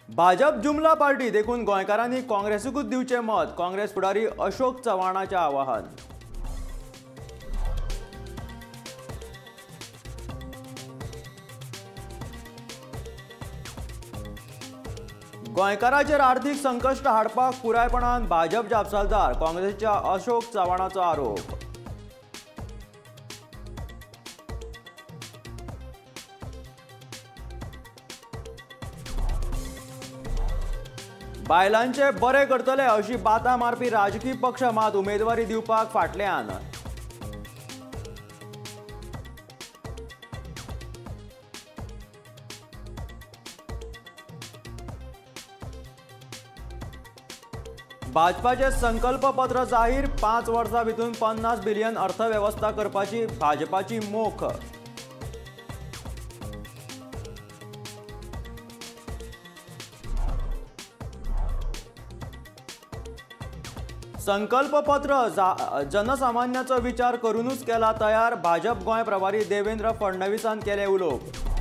भाजप जुमला पार्टी देखून गोंयकारांनी काँग्रेसीकूच दिवचें मत, काँग्रेस फुडारी अशोक चव्हाणाचें आवाहन। गोंयकारांचेर आर्थिक संकश्ट हाडपाक पुरायपणान भाजप जापसालदार, काँग्रेसीच्या अशोक चव्हाणाचो आरोप। बायलांचे बरे करतले अशी बाता मारपी राजकीय पक्ष मात उमेदवारी दिवपाक फाटल्यान। भाजपाचे संकल्पपत्र जाहीर, 5 वर्सां भितर 50 बिलियन अर्थवेवस्था करपाची भाजपाची मोख। संकल्पपत्र जनसामान्याचो विचार करूनच केला तयार, भाजप गोंय प्रभारी देवेंद्र फडणवीसान केले उलोवप।